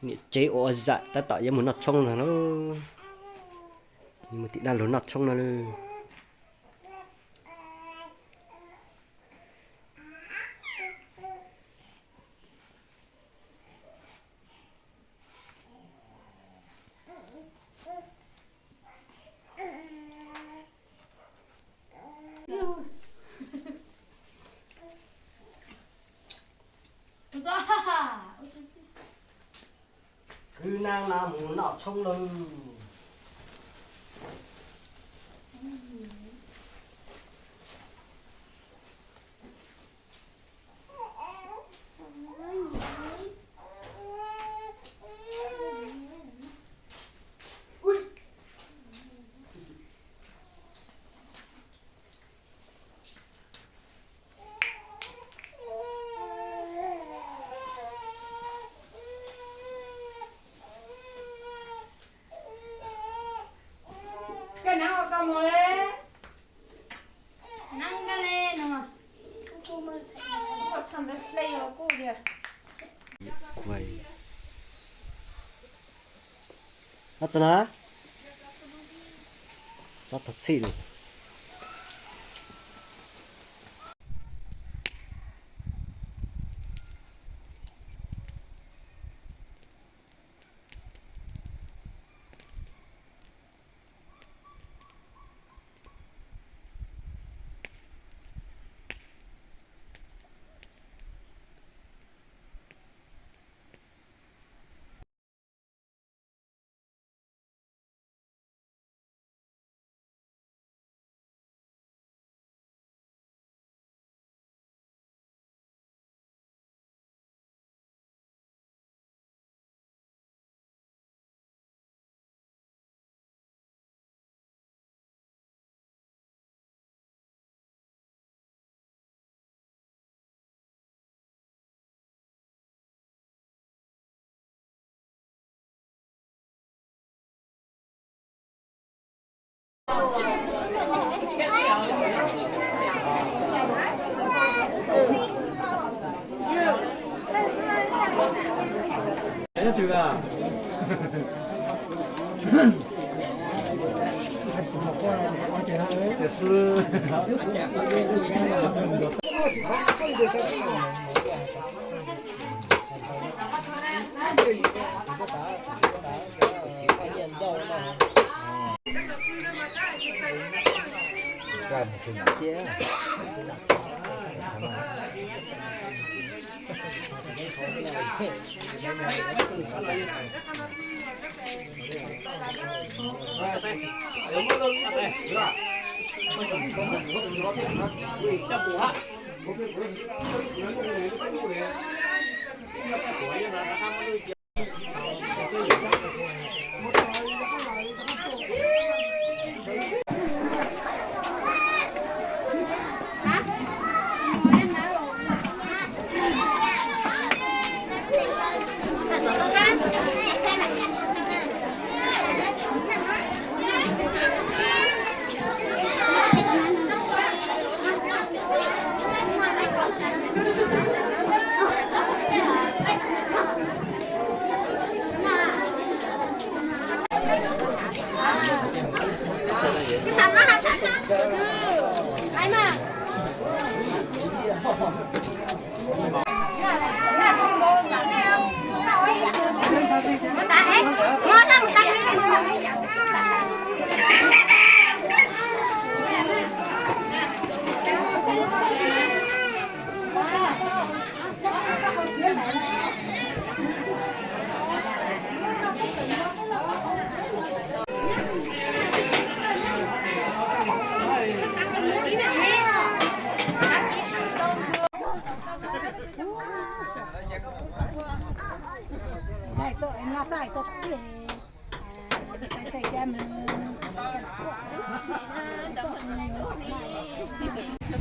Niam tsev ua zam tab tom yuav mus noj tshoob no lauj. Mus tim dab laug noj tshoob no lauj. Kwv Nab no mus noj tshoob lauj. Koj neeb ua koj mus le. Neeb koj le no. Koj txhob hle kuj tiag. Txog na, txog tog txhij lawm.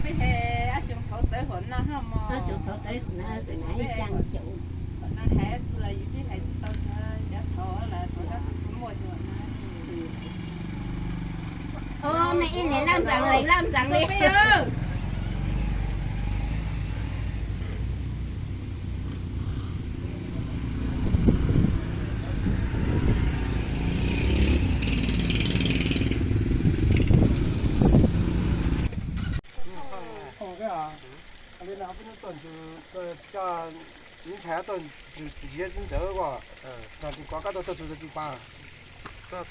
Peb he ab xyoo thaum txawv huam nag no mog. Peb hais txij los yus twb hais tsis tau cov thaum lawm, thaum tsis txhob muaj cov no. Ub, me ib leeg laj ntxeev leeg laj ntxeev li. Li no peb hnub tuaj ntsws, coj me ntxhais tuaj ntsws ntxiv ntxawv ko, tog tus kov koj tuaj tuaj txug tau tus pas. Tuaj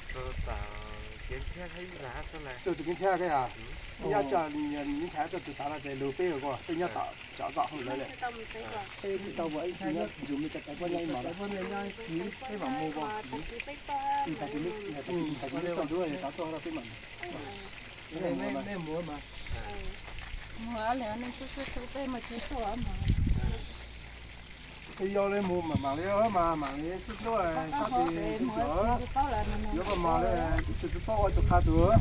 tus kev thiab ko yog, yog coj me ntxhais tuaj txug tav no ces lug peb ko, peb nyob tom tsom zoj hauv lawv lawm. Peb tsis tau ua ib ntsis nyob ntsws me cov tais poj nyob ib mos, peb mam mus ko. Tag kis peb toj ntsuab yog tov tuaj rau peb mam mus. Peb yau li mus mam mam li mas mam li xwb hlub sab tis yuav mas mam li ib tug tsis paub ua tus qha tus.